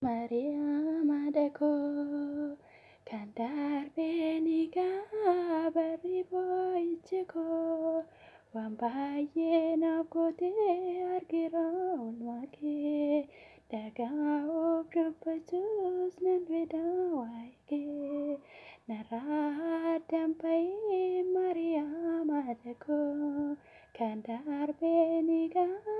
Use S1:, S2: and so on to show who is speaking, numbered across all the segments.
S1: Maariyaam haadha koo kan darbee ni ga'a barri boo'ichi koo waan baay'ee naaf gootee argeera oolmaa kee dhagaa of dubbachuus nan fedha waa'ee kee narraa addaan ba'ee Maariyaam haadha koo kan darbee ni ga'a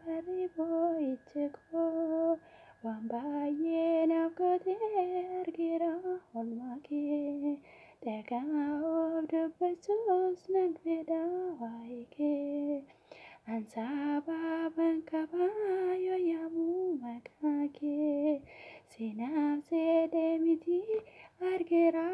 S1: barri boo'ichi koo waan baay'ee naaf gootee argeera oolmaa kee dhagaa of dubbachuus nan fedha waa'ee kee Ansababan qabaa yoo yaamu maqaa kee seenaaf jedhee miti argeera.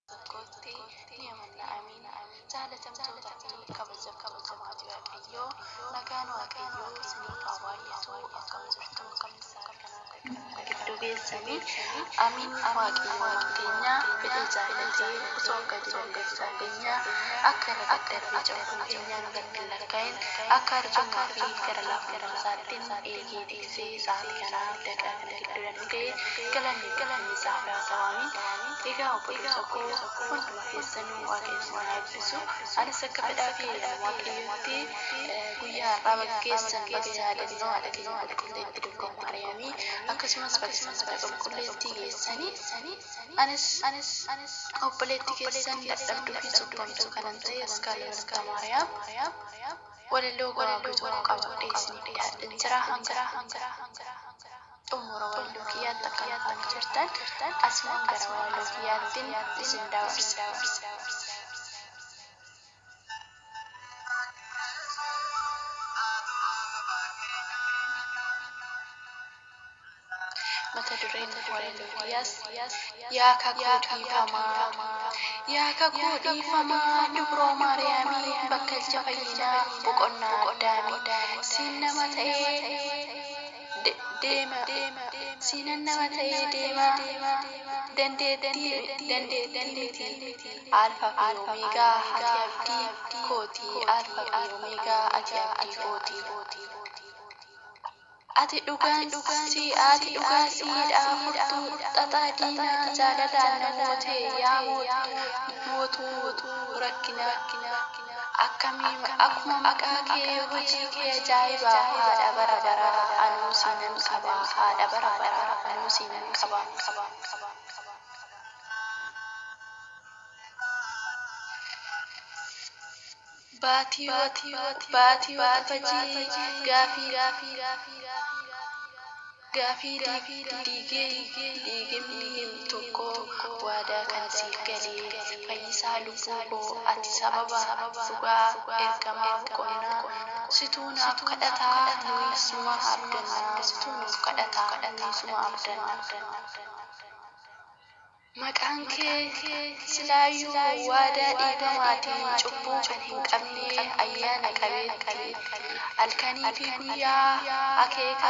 S2: Tokkotti ni amanna, amiin. Jaalatamtoota fi kabajamtoota maatii Waaqayyoo, nagaan Waaqayyoo isiniif haa baay'atu. Akkam jirtu? Gidduu geessanii, amiin. Waaqayyo keenya fedhee jaallatee osoo akka jiran keenya akka irra daddarbee cubbuu keenya nurratti hin lakkaa'in, akka arjummaa fi gara laafummaa isaatiin eegee tiksee sa'aatii kanaa daqiiqaa kana gidduu nu ga'e, galanni isaaf haa ta'u, amiin. Egaa obboleessa koo, hunduma keessanuu Waaqayyo isin haa eebbisu. Anis akka fedhaa fi Waaqayyootti guyyaa har'aa baga geessan, baga yaadannoo haadha keenya qulqulleettii Durboo Maariyaamii akkasumas baga sanbata qulqulleettii geessanii, anis obboleettii keessan dadhabduu fi cubbamtuu kanan ta'e Askaala Walatta Maariyaam walaloo gabaabduu tokko qabadhee isiniif dhiyaadheen jira. Hanga xumura walaloo kiyyaatti akka na faana jirtan asumaan gara walaloo kiyyaattiin isin dabarsa. Mata dureen walaloo kiyyaas "Yaa kakuu dhiifamaa". Yaa kakuu dhiifamaa dubroo Maariyaamii, bakkalcha fayyinaa, boqonnaa addaamii, siin nama ta'ee deema, siinan nama ta'ee deema, dandeettii miti. Alfaa fi Omeegaa, ati abdii kooti, Alfaa fi Omeegaa, ati abdii kooti. Ati dhugaan si, ati dhugaa siidha, furtuu xaxaa diinaa, jaalalaan namoota yaa mootuu rakkina. Akkuma maqaa kee hojii kee ajaa'iba, haadha bara baraa anuu siinan qaba, haadha bara baraa anuu siinan qaba. Baatii Waxabajjii gaafii diigee diigamni tokko waadaa kan siif galee, fayyisaa lubbuu koo, ati sababa dhugaa, ergamaa boqonnaa, situu naaf kadhataa, nuyi suma abdannaa, situu nuuf kadhataa, nuyi suma abdannaa. Maqaan kee silaayyuu waadaa dhiifamaati, cubbuu kan hin qabne, ayyaana qabeetti, halkanii fi guyyaa akeeka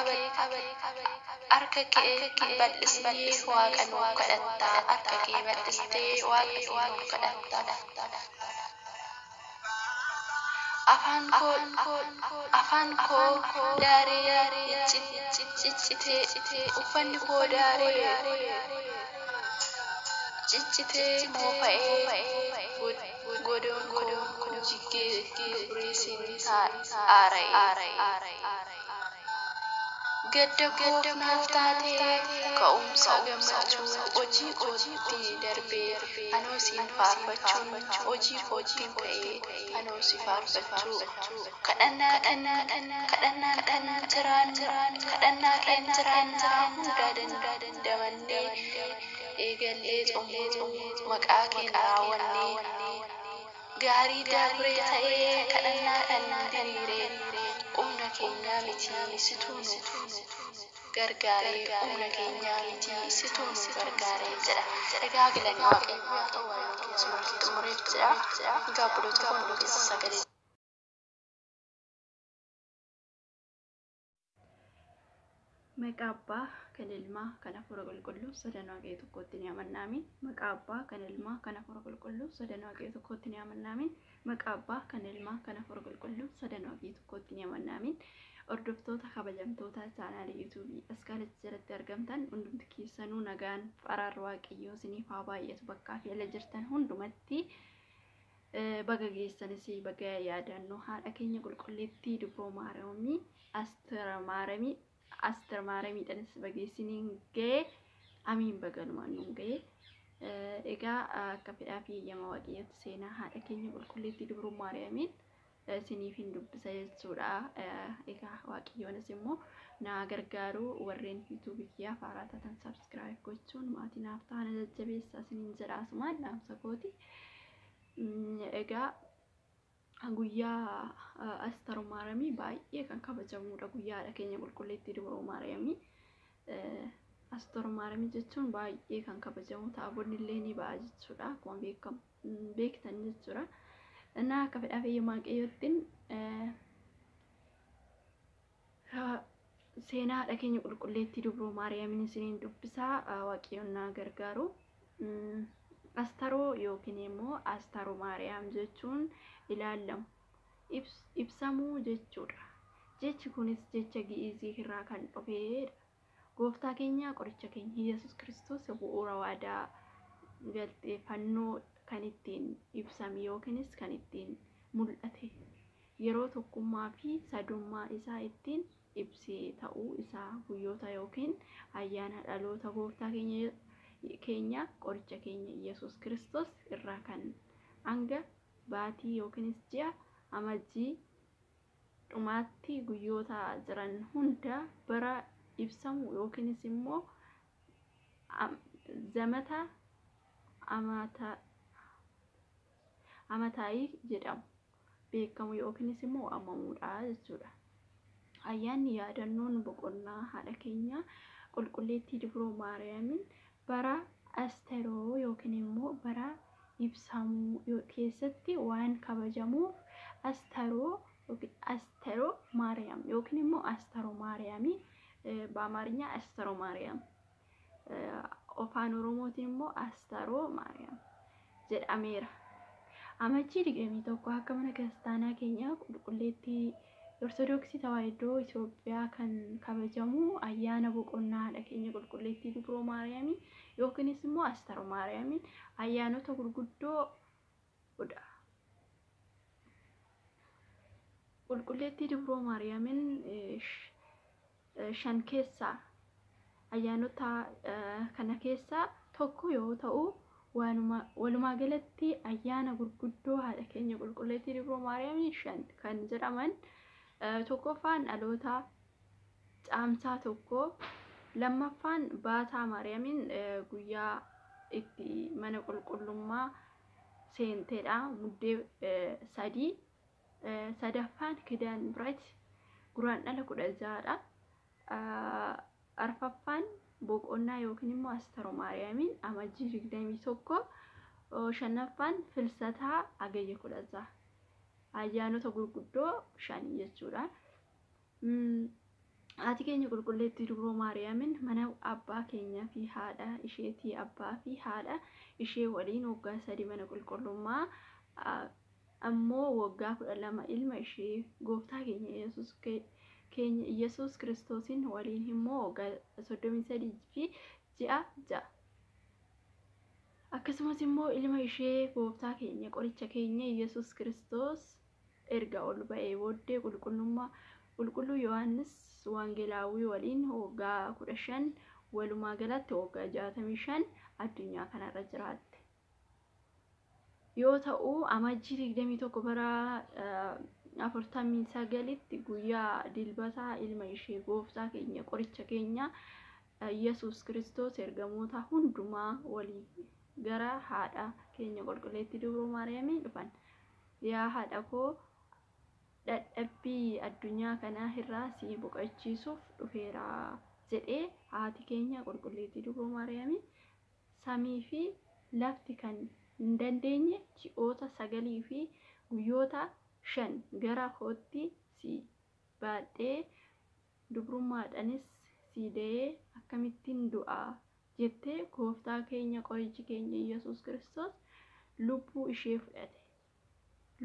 S2: harka kee bal'istee waaqa nuuf kadhatta, harka kee bal'istee waaqa kee nuuf kadhatta. Afaan koo daaree ciccitee, uffanni koo daaree ciccitee moofa'ee, godoon koo jigee burreessiin haara'e. Gadda koof naaf taatee ka'umsa gammachuu, hojii kootti darbee anoo siin faarfachuun, hojii koottiin ka'ee anoo si faarfachuu. Kadhannaan kan jiraannu, kadhannaa keen jiraannaa, hunda dandamannee eegallee xumuruu maqaa keen raawwannee. Gaarii dabree ta'ee kadhannaa kan diriire, humna keenyaa miti situu nuuf gargaaree, humna keenyaa miti situu nuuf gargaaree jedha. Egaa galanni Waaqayyoo haa ta'u, waa'ee keessumatti xumureef jedha. Egaa obboloota koo, hunduu keessa sagalee.
S1: Maqaa Abbaa
S2: kan Ilmaa, kan Hafuura Qulqulluu sadan Waaqayyo tokkotti ni amanna. Amiin. Maqaa Abbaa, kan Ilmaa, kan Hafuura Qulqulluu sadan Waaqayyo tokkotti ni amanna. Amiin. Maqaa Abbaa, kan Ilmaa, kan Hafuura Qulqulluu sadan Waaqayyo tokkotti ni amanna. Amiin. Hordoftoota kabajamtoota chaanaalii yuutuubii Askaalach jalatti argamtan hundumti keessanuu nagaan araarri Waaqayyoo isiniif haa baay'atu bakkaa fi ala jirtan hundumatti baga geessanis baga yaadannoo haadha keenya qulqulleettii Dubroo Maariyaamii Astera Maaramii Aster Maaramiidhaanis bageessiniin ga'e amiin bagalumaan nuun ga'e. Egaa akka fedhaa fi eeyyama Waaqayyootti seenaa haadha keenya qulqulleettii Dubroo Maariyaamiin isiniif hin dubbisa jechuudha. Egaa Waaqayyoonis immoo na gargaaru warreen yuutuubii kiyyaaf haaraa taatan subscribe gochuun maatii naaf ta'an jajjabeessaa isiniin jedha asumaan dhaamsa kooti. Egaa guyyaa Aster Maaramii baay'ee kan kabajamudha. Guyyaa haadha keenya qulqulleettii Dubroo Maariyaamii. Aster Maaramii jechuun baay'ee kan kabajamu taabonni illee ni ba'a jechuudha. Akkuma beekamu beektan jechuudha. Innaa akka fedhaa fi eeyyama Waaqayyoottiin seenaa haadha keenya qulqulleettii Dubroo Maariyaamiin isiniin dubbisaa Waaqayyoon na gargaaru. Astaroo yookiin immoo Astaroo Maariyaam jechuun ilaalamu ibsamuu jechuudha. Jechi kunis jecha Gi'izii irraa kan dhufedha. Gooftaa keenya qoricha keenya Yesuus Kiristoos bu'uura waadaa galtee fannoo kan ittiin ibsame yookiinis kan ittiin mul'ate yeroo tokkummaa fi sadummaa isaa ittiin ibsee ta'uu isaa guyyoota yookiin ayyaana dhaloota gooftaa keenya qoricha keenya Yesuus Kiristoos irraa kan hanga baatii yookiinis ji'a amajjii dhumaatti guyyoota jiran hunda bara ibsamu yookiinis immoo zamata amataayii jedhamu beekamu yookiinis immoo waamamudha jechuudha. Ayyaanni yaadannoon boqonnaa haadha keenya qulqulleettii Dubroo Maariyaamiin bara Asteroo yookiin immoo bara ibsamuu keessatti waan kabajamuuf Asteroo Asteroo Maariyaam yookiin immoo Asteroo Maariyaamii በአማርኛ አስተሮ ማርያም afaan Oromootiin immoo Asteroo Maariyaam jedhameera. Amajjii 21 akka mana kiristaanaa keenya qulqulleettii Ortodoksii Tawaahidoo Itoophiyaa kan kabajamu ayyaana boqonnaa haadha keenya qulqulleettii Dubroo Maariyaamii yookiinis immoo Asteroo Maariyaamiin ayyaanota gurguddoodha. Qulqulleettii Dubroo Maariyaamiin shan keessaa ayyaanota kana keessaa tokko yoo ta'u walumaa galatti ayyaana gurguddoo haadha keenya qulqulleettii Dubroo Maariyaamii shan kan jedhaman tokkoffaan dhaloota caamsaa 1, lammaffaan baataa Maariyaamiin guyyaa itti mana qulqullummaa seenteedha muddee 3, sadaffaan kidaan birat guraandhala 16dha. Arfaffaan boqonnaa yookiin immoo Asteroo Maariyaamiin amajjii 21, shanaffaan filsataa hagayya 16. Ayyaanota gurguddoo shan jechuudha. Haati keenya qulqulleettii Dubroo Maariyaamiin mana abbaa keenyaa fi haadha isheetii abbaa fi haadha ishee waliin waggaa 3 mana qulqullummaa ammoo waggaa 12 ilma ishee gooftaa keenya Yesuus Kiristoosiin waliin immoo waggaa 33 fi ji'a 6. Akkasumas immoo ilma ishee gooftaa keenya qoricha keenya Yesuus Kiristoos erga ol ba'ee booddee qulqulluu Yohaannis Wangeelaawwii waliin waggaa 15 walumaa galatti waggaa 65 addunyaa kanarra jiraatte. Yoo ta'u amajjii 21 bara 49tti guyyaa dilbataa ilma ishee gooftaa keenya qoricha keenya Yesuus Kiristoos ergamoota hundumaa walii gara haadha keenya qulqulleettii Dubroo Maariyaamii dhufan. Yaa haadha koo dadhabbii addunyaa kanaa irraa si boqochiisuuf dhufeera jedhee haati keenya qulqulleettii Dubroo Maariyaamii samii fi lafti kan hin dandeenye ji'oota 9 fi guyyoota 5 gara kootti si baadhee dubrummaadhaanis si
S3: si da'ee akkamittiin du'a jettee gooftaa keenya qorichi keenya Yesuus Kiristoos lubbuu ishee fudhate.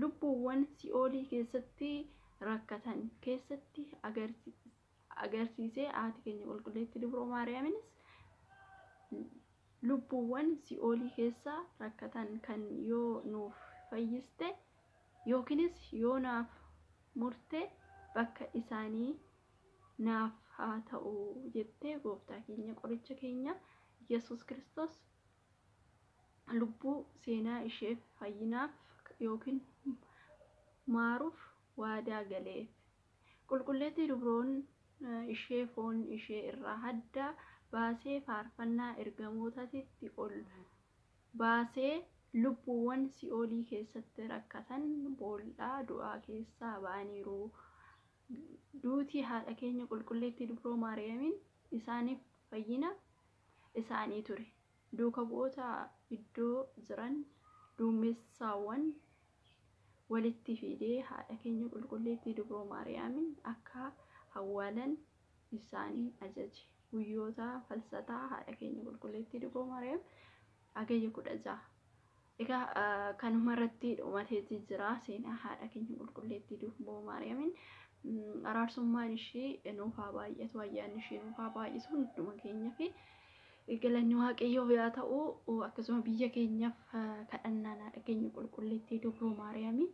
S3: Lubbuuwwan si'oolii keessatti rakkatan keessatti agarsiisee haati keenya qulqulleettii Dubroo Maariyaaminis lubbuuwwan si'oolii keessa rakkatan kan yoo nuuf fayyiste yookiinis yoo naaf murte bakka isaanii naaf haa ta'u jettee gooftaa keenya qoricha keenya Yesuus Kiristoos lubbuu seenaa isheef fayyinaaf yookiin maaruuf waadaa galeef. Qulqulleettii Dubroon ishee foon ishee irraa hadda baasee faarfannaa ergamootaatti ol baasee lubbuuwwan si'oolii keessatti rakkatan boollaa du'aa keessaa ba'aniiru. Duutii haadha keenya qulqulleettii Dubroo Maariyaamiin isaaniif fayyina isaanii ture. Duuka bu'oota iddoo jiran duumessaawwan walitti fidee haadha keenya qulqulleettii Dubroo Maariyaamiin akka awwaalan isaanii ajaje. Guyyoota falsataa haadha keenya qulqulleettii Dubroo Maariyaam Hagayya 16. Egaa kanuma irratti dhumateetii jira seenaa haadha keenya qulqulleettii Dubroo Maariyaamiin. Araarsummaan ishee nuuf haa baay'atu, ayyaanni ishee nuuf haa baay'isu hunduma keenya fi galanni Waaqayyoof yaa ta'u. Akkasuma biyya keenyaaf kadhannaan haadha keenya qulqulleettii Dubroo Maariyaamii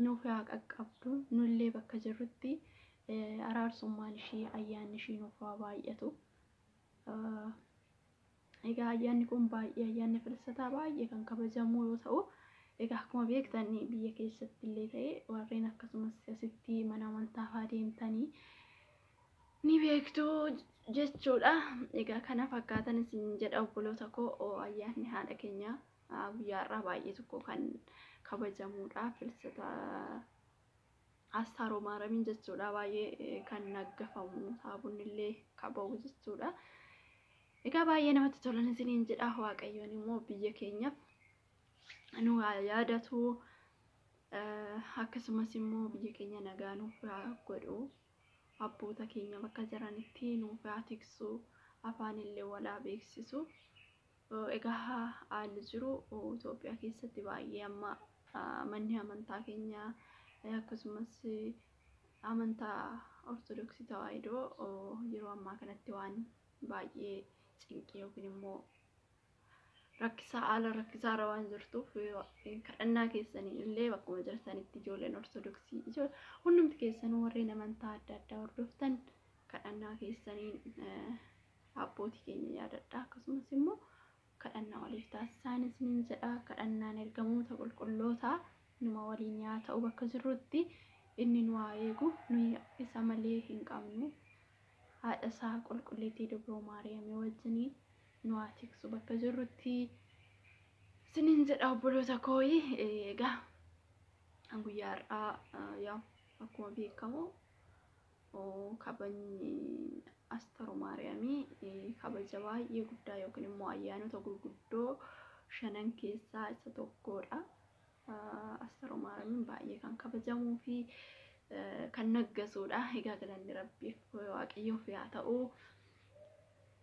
S3: nuuf haa qaqqabdu. Nullee bakka jirrutti araarsummaan ishee ayyaanni ishee nuuf haa baay'atu. Egaa ayyaanni kun baay'ee ayyaanni filsataa baay'ee kan kabajamu yoo ta'u, egaa akkuma beektan biyya keessatti illee ta'e warreen akkasumas asitti mana amantaa fa'aa deemtanii ni beektu jechuudha. Egaa kana fakkaatan isin jedha obboloota koo, ayyaanni haadha keenya guyyaa har'aa baay'ee tokko kan kabajamudha. Filsata Astaaroo Maaramiin jechuudha, baay'ee kan naggafamu taabonni illee kabawu jechuudha. Egaa baay'ee namatti tolan isiniin jedha. Waaqayyoon immoo biyya keenyaaf nu haa yaadatu, akkasumas immoo biyya keenya nagaa nuuf haa godhu, abboota keenya bakka jiranitti nuuf haa tiksu, afaan illee walaa beeksisu. Egaa haalli jiru Itoophiyaa keessatti baay'ee amma manni amantaa keenya akkasumas amantaa Ortodoksii Tawaahidoo yeroo ammaa kanatti waan baay'ee cinqii yookiin immoo rakkisaa haala rakkisaarra waan jirtuuf kadhannaa keessanii illee bakkuma jirtanitti ijoolleen Ortodoksii hundumti keessanuu warreen amantaa adda addaa hordoftan kadhannaa keessaniin abbootii keenya yaadadha. Akkasumas immoo kadhannaa waliif taasisaan isiniin jedha. Kadhannaan ergamoota qulqullootaa numa waliin yaa ta'u bakka jirrutti. Inni nu haa eegu, nuyi isa malee hin qabnu. Haadha isaa qulqulleettii Dubroo Maariyaamii wajjinii nu haa tiksu bakka jirrutti isiniin jedha obboloota kooyi. Egaa guyyaa har'aa yaa akkuma beekamu kabajni Astaroo Maariyaamii kabaja baay'ee guddaa yookiin immoo ayyaanota gurguddoo shanan keessaa isa tokkodha. Astaroo Maariyaamiin baay'ee kan kabajamuu fi kan naggasudha. Egaa galanni Rabbiif Waaqayyoof yaa ta'u.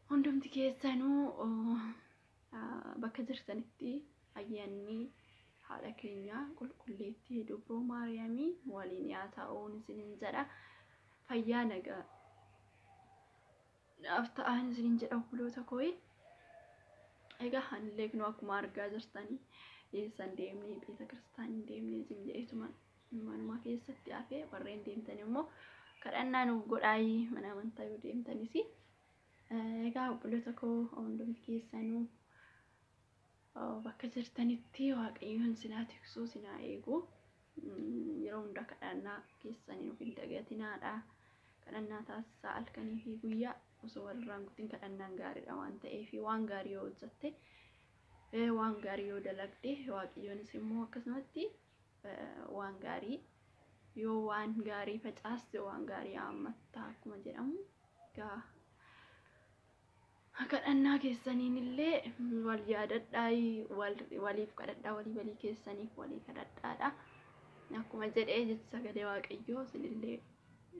S3: Hundumti keessanuu bakka jirtanitti ayyaanni haadha keenya qulqulleettii Dubroo Maariyaamii waliin yaa ta'uun isiniin jedha. Fayyaa nagaa naaf ta'an isiniin jedha obboloota kooyi. Egaa anillee kunoo akkuma argaa jirtanii eessan deemnee beeta kiristaanii deemnee isin jedheetuma manuma keessatti hafee, warreen deemtan immoo kadhannaa nuuf godhaayii mana amantaa yoo deemtanis. Egaa obboloota koo, hundumti keessanuu bakka jirtanitti Waaqayyoon sinaa tiksuu, sinaa eegu. Yeroo hunda kadhannaa keessanii of hin dagatinaadha. Kadhannaa taasisaa halkanii fi guyyaa osoo walirraan kutin. Kadhannaan gaariidha waan ta'eef, waan gaarii yoo hojjette, waan gaarii yoo dalagde, Waaqayyoonis immoo akkasumatti waan gaarii yoo waan gaarii facaaste waan gaarii haammatta akkuma jedhamu. Egaa kadhannaa keessaniin illee wal yaadadhaa, waliif kadhadhaa, walii walii keessaniif walii kadhadhaadha. Akkuma jedhee jecha sagalee Waaqayyoo isinillee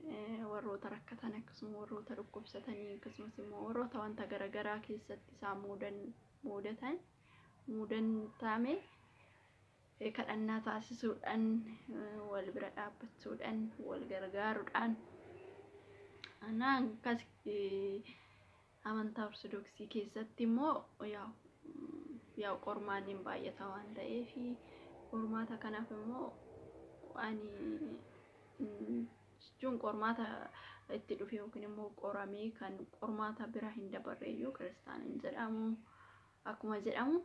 S3: Warroota rakkatan, akkasuma warroota dhukkubsatanii, akkasumas immoo warroota wanta garaagaraa keessatti isaan muudatan muudantame kadhannaa taasisuudhaan, wal bira dhaabbachuudhaan, wal gargaaruudhaan. Anaan akkas amantaa Ortodoksii keessatti immoo yaa'u qormaanni hin baay'ata waan ta'eef, qormaata kanaaf immoo ani jechuun qormaata itti dhufe yookiin immoo qoramee kan qormaata bira hin dabarreeyyuu kiristaana hin jedhamu akkuma jedhamu.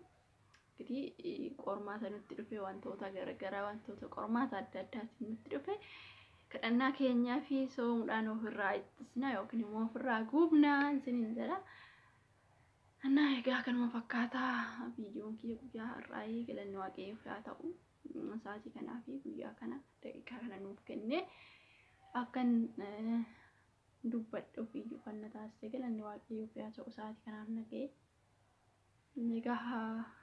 S3: እንግዲህ qormaata nutti dhufe, wantoota garaagaraa, wantoota qormaata adda addaatiin nutti dhufe kadhannaa keenyaa fi soomuudhaan ofirraa ittisna yookiin immoo ofirraa guubnaa isiniin jedha. Annaa egaa kanuma fakkaataa viidiyoon kiyya guyyaa har'aa. Galanni Waaqayyoof haa ta'u, sa'aatii kanaa fi guyyaa kana daqiiqaa kana nuuf kennee akkan dubbadhuuf iyyuu kan na taasise galanni Waaqayyoof haa ta'u, sa'aatii kanaaf na ga'e. Egaa